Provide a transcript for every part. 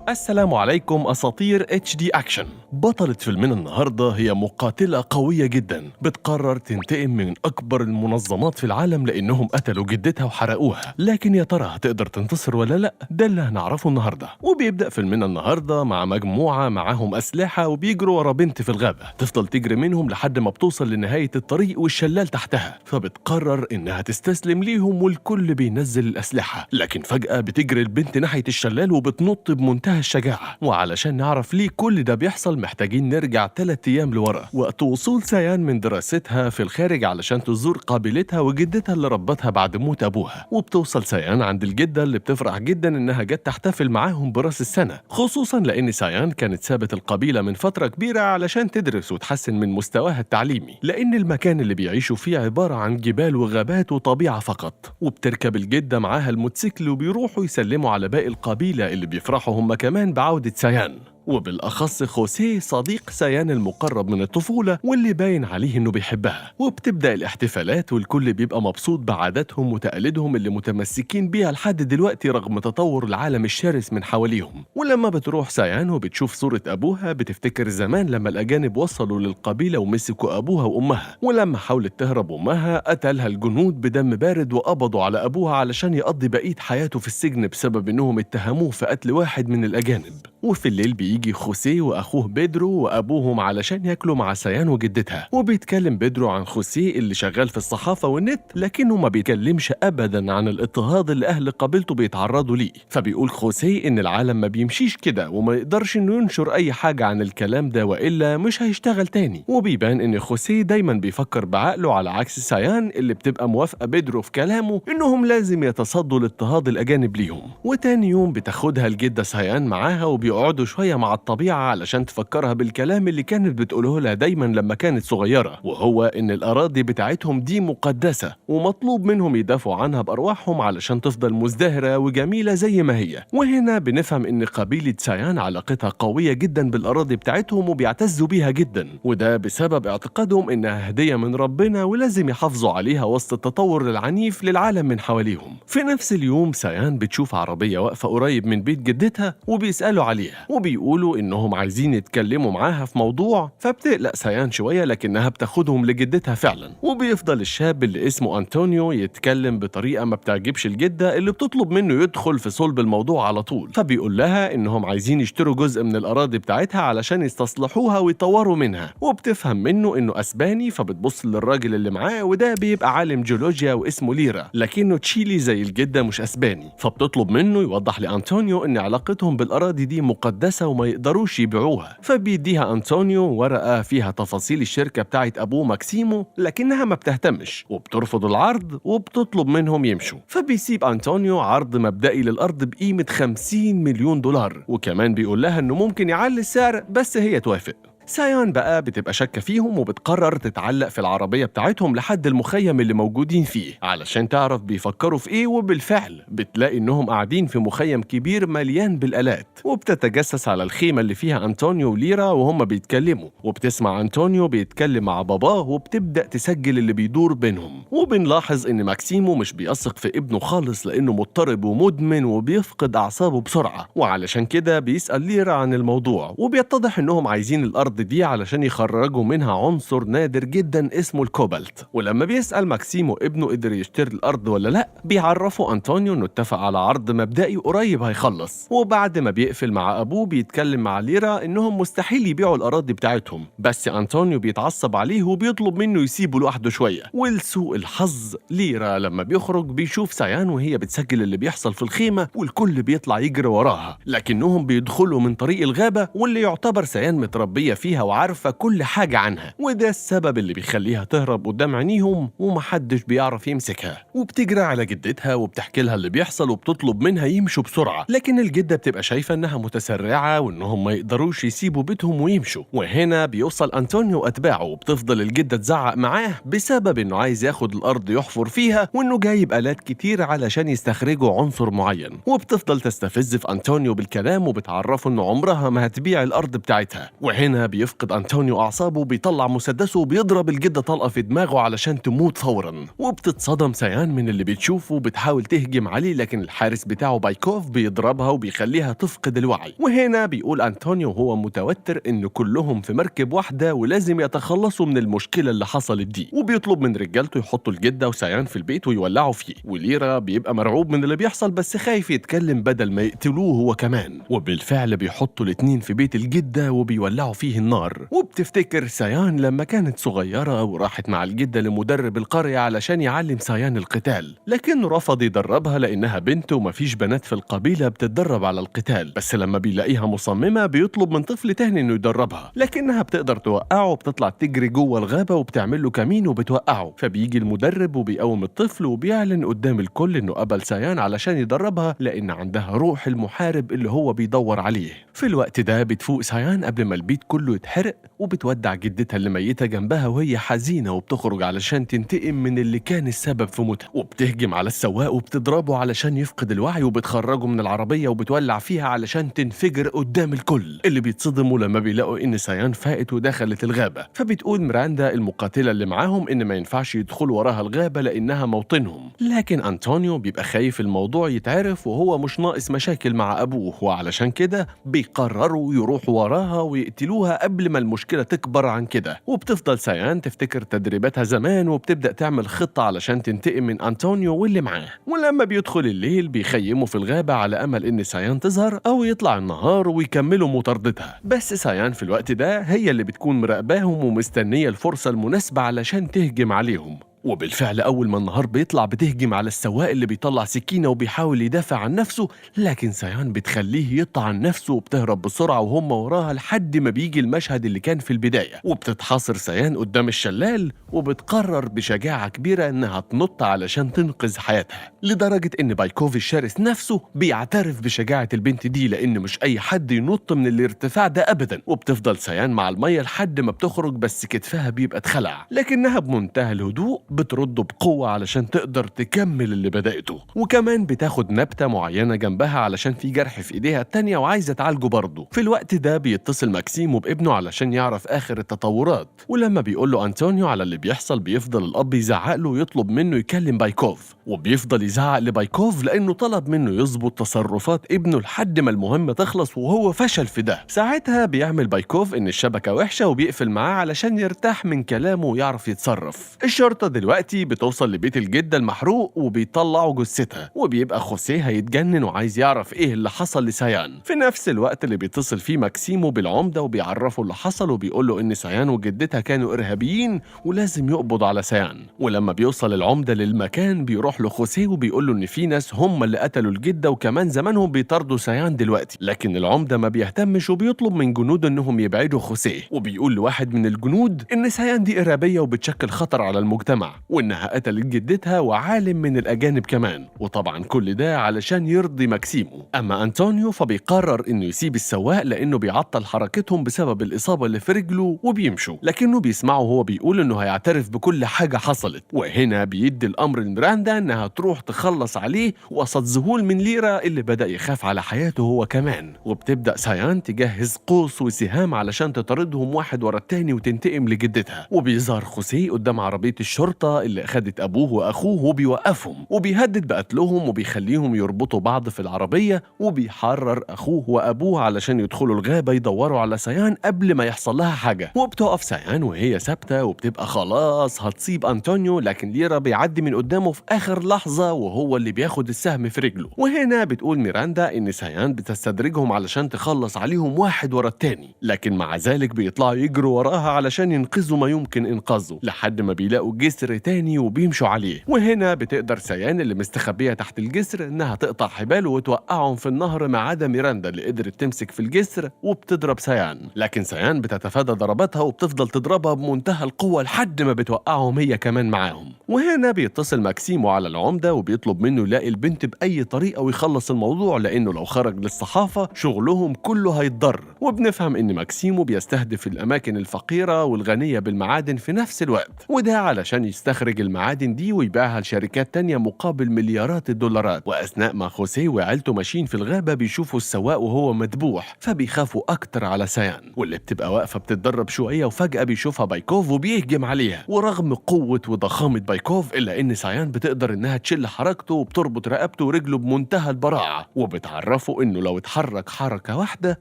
السلام عليكم اساطير HD Action. بطلة فيلمنا النهارده هي مقاتلة قوية جدا، بتقرر تنتقم من اكبر المنظمات في العالم لانهم قتلوا جدتها وحرقوها، لكن يا ترى هتقدر تنتصر ولا لا؟ ده اللي هنعرفه النهارده. وبيبدأ فيلمنا النهارده مع مجموعة معاهم اسلحة وبيجروا ورا بنت في الغابة، تفضل تجري منهم لحد ما بتوصل لنهاية الطريق والشلال تحتها، فبتقرر انها تستسلم ليهم والكل بينزل الاسلحة، لكن فجأة بتجري البنت ناحية الشلال وبتنط بمنتهى الشجاعة. وعلشان نعرف ليه كل ده بيحصل محتاجين نرجع 3 أيام لورا، وقت وصول سيان من دراستها في الخارج علشان تزور قبيلتها وجدتها اللي ربتها بعد موت أبوها. وبتوصل سيان عند الجدة اللي بتفرح جدا إنها جت تحتفل معاهم براس السنة، خصوصا لأن سيان كانت سابت القبيلة من فترة كبيرة علشان تدرس وتحسن من مستواها التعليمي، لأن المكان اللي بيعيشوا فيه عبارة عن جبال وغابات وطبيعة فقط. وبتركب الجدة معاها الموتوسيكل وبيروحوا يسلموا على باقي القبيلة اللي بيفرحوا هم كمان بعودة سيان، وبالأخص خوسيه صديق سيان المقرب من الطفولة واللي باين عليه إنه بيحبها. وبتبدأ الاحتفالات والكل بيبقى مبسوط بعاداتهم وتقاليدهم اللي متمسكين بيها لحد دلوقتي رغم تطور العالم الشرس من حواليهم. ولما بتروح سيان وبتشوف صورة أبوها بتفتكر زمان لما الأجانب وصلوا للقبيلة ومسكوا أبوها وأمها، ولما حاولت تهرب أمها قتلها الجنود بدم بارد وقبضوا على أبوها علشان يقضي بقية حياته في السجن بسبب إنهم اتهموه في قتل واحد من الأجانب. وفي الليل بيجي خوسيه واخوه بيدرو وابوهم علشان ياكلوا مع سيان وجدتها، وبيتكلم بيدرو عن خوسيه اللي شغال في الصحافه والنت، لكنه ما بيتكلمش ابدا عن الاضطهاد اللي اهل قبيلته بيتعرضوا ليه. فبيقول خوسيه ان العالم ما بيمشيش كده وما يقدرش انه ينشر اي حاجه عن الكلام ده والا مش هيشتغل تاني. وبيبان ان خوسيه دايما بيفكر بعقله على عكس سيان اللي بتبقى موافقه بيدرو في كلامه انهم لازم يتصدوا لاضطهاد الاجانب ليهم. وتاني يوم بتاخدها الجده سيان معاها وبيقعدوا شويه مع الطبيعة علشان تفكرها بالكلام اللي كانت بتقوله لها دايما لما كانت صغيرة، وهو إن الأراضي بتاعتهم دي مقدسة ومطلوب منهم يدافعوا عنها بأرواحهم علشان تفضل مزدهرة وجميلة زي ما هي. وهنا بنفهم إن قبيلة سيان علاقتها قوية جدا بالأراضي بتاعتهم وبيعتزوا بيها جدا، وده بسبب اعتقادهم إنها هدية من ربنا ولازم يحافظوا عليها وسط التطور العنيف للعالم من حواليهم. في نفس اليوم سيان بتشوف عربية واقفة قريب من بيت جدتها وبيسألوا عليها وبيقولوا إنهم عايزين يتكلموا معاها في موضوع، فبتقلق سيان شوية لكنها بتاخدهم لجدتها فعلا. وبيفضل الشاب اللي اسمه أنطونيو يتكلم بطريقة ما بتعجبش الجدة اللي بتطلب منه يدخل في صلب الموضوع على طول، فبيقول لها إنهم عايزين يشتروا جزء من الأراضي بتاعتها علشان يستصلحوها ويطوروا منها. وبتفهم منه إنه أسباني، فبتبص للراجل اللي معاه وده بيبقى عالم جيولوجيا واسمه ليرا، لكنه تشيلي زي الجدة مش أسباني، فبتطلب منه يوضح لأنطونيو إن علاقتهم بالأراضي دي مقدسة وما يقدروش يبيعوها. فبيديها أنطونيو ورقة فيها تفاصيل الشركة بتاعت أبوه ماكسيمو، لكنها ما بتهتمش وبترفض العرض وبتطلب منهم يمشوا. فبيسيب أنطونيو عرض مبدئي للأرض بقيمة 50 مليون دولار، وكمان بيقول لها إنه ممكن يعلي السعر بس هي توافق. سايان بقى بتبقى شاكة فيهم وبتقرر تتعلق في العربية بتاعتهم لحد المخيم اللي موجودين فيه علشان تعرف بيفكروا في ايه. وبالفعل بتلاقي انهم قاعدين في مخيم كبير مليان بالآلات، وبتتجسس على الخيمة اللي فيها أنطونيو وليرا وهم بيتكلموا، وبتسمع أنطونيو بيتكلم مع باباه وبتبدأ تسجل اللي بيدور بينهم. وبنلاحظ ان ماكسيمو مش بيثق في ابنه خالص لانه مضطرب ومدمن وبيفقد أعصابه بسرعة، وعلشان كده بيسأل ليرا عن الموضوع. وبيتضح انهم عايزين الأرض دي علشان يخرجوا منها عنصر نادر جدا اسمه الكوبالت. ولما بيسأل ماكسيمو ابنه قدر يشتري الأرض ولا لا، بيعرفوا أنطونيو انه اتفق على عرض مبدئي قريب هيخلص. وبعد ما بيقفل مع أبوه بيتكلم مع ليرا انهم مستحيل يبيعوا الأراضي بتاعتهم، بس أنطونيو بيتعصب عليه وبيطلب منه يسيبه لوحده شوية. ولسوء الحظ ليرا لما بيخرج بيشوف سيان وهي بتسجل اللي بيحصل في الخيمة والكل بيطلع يجري وراها، لكنهم بيدخلوا من طريق الغابة واللي يعتبر سيان متربية فيها وعارفة كل حاجة عنها، وده السبب اللي بيخليها تهرب قدام عينيهم ومحدش بيعرف يمسكها. وبتجري على جدتها وبتحكي لها اللي بيحصل وبتطلب منها يمشوا بسرعة، لكن الجدة بتبقى شايفة انها متسرعة وانهم ما يقدروش يسيبوا بيتهم ويمشوا. وهنا بيوصل أنطونيو وأتباعه وبتفضل الجدة تزعق معاه بسبب انه عايز ياخد الأرض يحفر فيها وانه جايب آلات كتير علشان يستخرجوا عنصر معين. وبتفضل تستفز في أنطونيو بالكلام وبتعرفه انه عمرها ما هتبيع الأرض بتاعتها. وهنا بيفقد أنطونيو أعصابه، بيطلع مسدسه وبيضرب الجدة طلقة في دماغه علشان تموت فورا. وبتتصدم سيان من اللي بتشوفه وبتحاول تهجم عليه، لكن الحارس بتاعه بايكوف بيضربها وبيخليها تفقد الوعي. وهنا بيقول أنطونيو وهو متوتر إن كلهم في مركب واحدة ولازم يتخلصوا من المشكلة اللي حصلت دي، وبيطلب من رجالته يحطوا الجدة وسيان في البيت ويولعوا فيه. وليرا بيبقى مرعوب من اللي بيحصل بس خايف يتكلم بدل ما يقتلوه هو كمان. وبالفعل بيحطوا الاتنين في بيت الجدة وبيولعوا فيه النار. وبتفتكر سيان لما كانت صغيرة وراحت مع الجدة لمدرب القرية علشان يعلم سيان القتال، لكنه رفض يدربها لأنها بنت ومفيش بنات في القبيلة بتتدرب على القتال. بس لما بيلاقيها مصممة بيطلب من طفل تاني إنه يدربها، لكنها بتقدر توقعه وبتطلع تجري جوه الغابة وبتعمل له كمين وبتوقعه. فبيجي المدرب وبيقوم الطفل وبيعلن قدام الكل إنه قبل سيان علشان يدربها لأن عندها روح المحارب اللي هو بيدور عليه. في الوقت ده بتفوق سيان قبل ما البيت كله يتحرق، وبتودع جدتها اللي ميتة جنبها وهي حزينة، وبتخرج علشان تنتقم من اللي كان السبب في موتها. وبتهجم على السواق وبتضربه علشان يفقد الوعي، وبتخرجه من العربية وبتولع فيها علشان تنفجر قدام الكل، اللي بيتصدموا لما بيلاقوا إن سيان فاقت ودخلت الغابة. فبتقول ميراندا المقاتلة اللي معاهم إن ما ينفعش يدخلوا وراها الغابة لأنها موطنهم، لكن أنطونيو بيبقى خايف الموضوع يتعرف وهو مش ناقص مشاكل مع أبوه، وعلشان كده بيقرروا يروحوا وراها ويقتلوها قبل ما المشكلة تكبر عن كده. وبتفضل سيان تفتكر تدريباتها زمان وبتبدأ تعمل خطة علشان تنتقم من أنطونيو واللي معاه. ولما بيدخل الليل بيخيموا في الغابة على أمل إن سيان تظهر أو يطلع النهار ويكملوا مطاردتها. بس سيان في الوقت ده هي اللي بتكون مراقباهم ومستنية الفرصة المناسبة علشان تهجم عليهم. وبالفعل أول ما النهار بيطلع بتهجم على السواق اللي بيطلع سكينة وبيحاول يدافع عن نفسه، لكن سيان بتخليه يطعن نفسه وبتهرب بسرعة وهم وراها لحد ما بيجي المشهد اللي كان في البداية. وبتتحاصر سيان قدام الشلال وبتقرر بشجاعة كبيرة إنها تنط علشان تنقذ حياتها، لدرجة إن بايكوف الشرس نفسه بيعترف بشجاعة البنت دي لأن مش أي حد ينط من الارتفاع ده أبدا. وبتفضل سيان مع المية لحد ما بتخرج، بس كتفها بيبقى اتخلع، لكنها بمنتهى الهدوء بترده بقوة علشان تقدر تكمل اللي بدأته. وكمان بتاخد نبتة معينة جنبها علشان في جرح في ايديها التانية وعايزة تعالجه برضه. في الوقت ده بيتصل ماكسيمو بابنه علشان يعرف آخر التطورات، ولما بيقول له أنطونيو على اللي بيحصل بيفضل الأب يزعق له ويطلب منه يكلم بايكوف، وبيفضل يزعق لبايكوف لأنه طلب منه يظبط تصرفات ابنه لحد ما المهمة تخلص وهو فشل في ده. ساعتها بيعمل بايكوف إن الشبكة وحشة وبيقفل معاه علشان يرتاح من كلامه ويعرف يتصرف. الشرطة دلوقتي بتوصل لبيت الجدة المحروق وبيطلعوا جثتها، وبيبقى خوسيه هيتجنن وعايز يعرف ايه اللي حصل لسيان. في نفس الوقت اللي بيتصل فيه ماكسيمو بالعمدة وبيعرفه اللي حصل وبيقول له ان سيان وجدتها كانوا ارهابيين ولازم يقبض على سيان. ولما بيوصل العمدة للمكان بيروح له خوسيه وبيقول له ان في ناس هم اللي قتلوا الجدة وكمان زمانهم بيطاردوا سيان دلوقتي، لكن العمدة ما بيهتمش وبيطلب من جنوده انهم يبعدوا خوسيه، وبيقول لواحد من الجنود ان سيان دي ارهابية وبتشكل خطر على المجتمع وإنها قتلت جدتها وعالم من الأجانب كمان، وطبعا كل ده علشان يرضي ماكسيمو. أما أنطونيو فبيقرر إنه يسيب السواق لأنه بيعطل حركتهم بسبب الإصابة اللي في رجله وبيمشوا، لكنه بيسمعه وهو بيقول إنه هيعترف بكل حاجة حصلت. وهنا بيدي الأمر لميراندا إنها تروح تخلص عليه وسط ذهول من ليرا اللي بدأ يخاف على حياته هو كمان. وبتبدأ سيان تجهز قوس وسهام علشان تطاردهم واحد ورا التاني وتنتقم لجدتها. وبيظهر خوسيه قدام عربية الشرطة اللي أخدت أبوه وأخوه وبيوقفهم وبيهدد بقتلهم وبيخليهم يربطوا بعض في العربية، وبيحرر أخوه وأبوه علشان يدخلوا الغابة يدوروا على سيان قبل ما يحصل لها حاجة. وبتقف سيان وهي ثابتة وبتبقى خلاص هتصيب أنطونيو، لكن ليرا بيعدي من قدامه في آخر لحظة وهو اللي بياخد السهم في رجله. وهنا بتقول ميراندا إن سيان بتستدرجهم علشان تخلص عليهم واحد ورا التاني، لكن مع ذلك بيطلعوا يجروا وراها علشان ينقذوا ما يمكن إنقاذه لحد ما بيلاقوا جسر تاني وبيمشوا عليه. وهنا بتقدر سيان اللي مستخبية تحت الجسر إنها تقطع حباله وتوقعهم في النهر، ما عدا ميراندا اللي قدرت تمسك في الجسر وبتضرب سيان، لكن سيان بتتفادى ضرباتها وبتفضل تضربها بمنتهى القوة لحد ما بتوقعهم هي كمان معاهم. وهنا بيتصل ماكسيمو على العمدة وبيطلب منه يلاقي البنت بأي طريقة ويخلص الموضوع، لأنه لو خرج للصحافة شغلهم كله هيتضر. وبنفهم إن ماكسيمو بيستهدف الأماكن الفقيرة والغنية بالمعادن في نفس الوقت، وده علشان يسيطر يستخرج المعادن دي ويبيعها لشركات تانية مقابل مليارات الدولارات. وأثناء ما خوسيه وعيلته ماشيين في الغابة بيشوفوا السواق وهو مذبوح، فبيخافوا أكتر على سيان واللي بتبقى واقفة بتتدرب شوية، وفجأة بيشوفها بايكوف وبيهجم عليها. ورغم قوة وضخامة بايكوف إلا إن سيان بتقدر إنها تشل حركته وبتربط رقبته ورجله بمنتهى البراعة، وبتعرفه إنه لو اتحرك حركة واحدة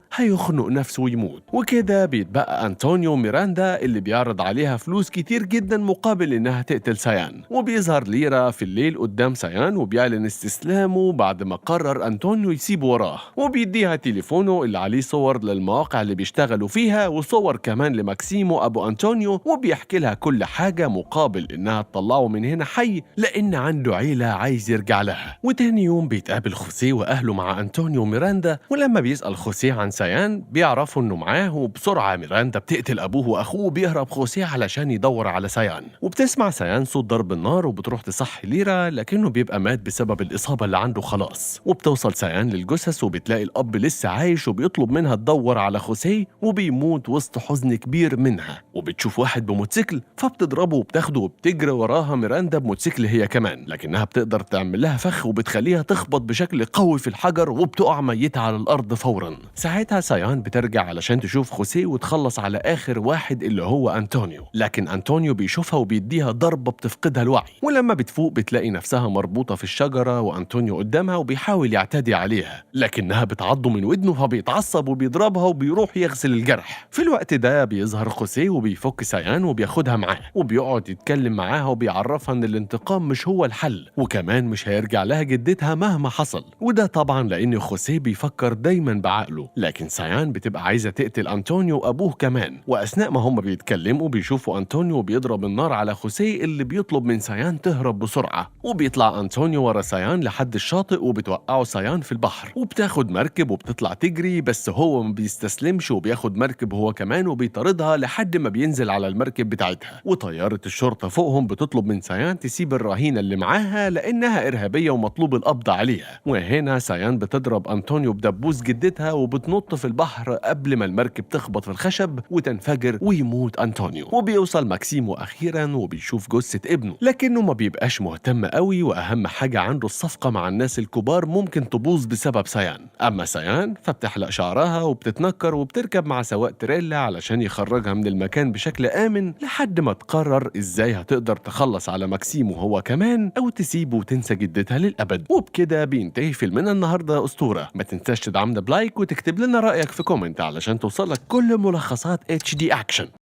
هيخنق نفسه ويموت. وكده بيتبقى أنطونيو ميراندا اللي بيعرض عليها فلوس كتير جدا مقابل إنها تقتل سيان. وبيظهر ليرا في الليل قدام سيان وبيعلن استسلامه بعد ما قرر أنطونيو يسيب وراه، وبيديها تليفونه اللي عليه صور للمواقع اللي بيشتغلوا فيها وصور كمان لماكسيمو أبو أنطونيو، وبيحكي لها كل حاجة مقابل إنها تطلعه من هنا حي لأن عنده عيلة عايز يرجع لها. وتاني يوم بيتقابل خوسيه وأهله مع أنطونيو ميراندا، ولما بيسأل خوسيه عن سيان بيعرفوا إنه معاه، وبسرعة ميراندا بتقتل أبوه وأخوه وبيهرب خوسيه علشان يدور على سيان. وبتسمع سيان صوت ضرب النار وبتروح تصحي ليرا، لكنه بيبقى مات بسبب الإصابة اللي عنده خلاص. وبتوصل سيان للجثث وبتلاقي الأب لسه عايش وبيطلب منها تدور على خوسيه، وبيموت وسط حزن كبير منها. وبتشوف واحد بموتوسيكل فبتضربه وبتاخده وبتجري وراها ميراندا بموتوسيكل هي كمان، لكنها بتقدر تعمل لها فخ وبتخليها تخبط بشكل قوي في الحجر وبتقع ميتة على الأرض فورا. ساعتها سيان بترجع علشان تشوف خوسيه وتخلص على آخر واحد اللي هو أنطونيو، لكن أنطونيو بيشوفها وبيديها ضربة بتفقدها الوعي. ولما بتفوق بتلاقي نفسها مربوطة في الشجرة وأنطونيو قدامها وبيحاول يعتدي عليها، لكنها بتعضه من ودنه فبيتعصب وبيضربها وبيروح يغسل الجرح. في الوقت ده بيظهر خوسيه وبيفك سيان وبياخدها معاه وبيقعد يتكلم معاها وبيعرفها ان الانتقام مش هو الحل، وكمان مش هيرجع لها جدتها مهما حصل. وده طبعا لان خوسيه بيفكر دايما بعقله، لكن سيان بتبقى عايزة تقتل أنطونيو وأبوه كمان. وأثناء ما هم بيتكلموا بيشوفوا أنطونيو بيضرب النار على خوسيه اللي بيطلب من سيان تهرب بسرعة، وبيطلع أنطونيو ورا سيان لحد الشاطئ وبتوقعه سيان في البحر، وبتاخد مركب وبتطلع تجري، بس هو ما بيستسلمش وبياخد مركب هو كمان وبيطاردها لحد ما بينزل على المركب بتاعتها. وطيارة الشرطة فوقهم بتطلب من سيان تسيب الرهينة اللي معاها لأنها إرهابية ومطلوب القبض عليها. وهنا سيان بتضرب أنطونيو بدبوس جدتها وبتنط في البحر قبل ما المركب تخبط في الخشب وتنفجر ويموت أنطونيو. وبيوصل ماكسيمو أخيرا وبيشوف جثة ابنه، لكنه ما بيبقاش مهتم قوي، وأهم حاجة عنده الصفقة مع الناس الكبار ممكن تبوظ بسبب سيان. أما سيان فبتحلق شعرها وبتتنكر وبتركب مع سواق تريلا علشان يخرجها من المكان بشكل آمن، لحد ما تقرر إزاي هتقدر تخلص على ماكسيمو هو كمان أو تسيبه وتنسى جدتها للأبد. وبكده بينتهي فيلمنا النهاردة أسطورة. ما تنساش تدعمنا ب like وتكتب لنا رأيك في comment علشان توصلك كل ملخصات HD Action.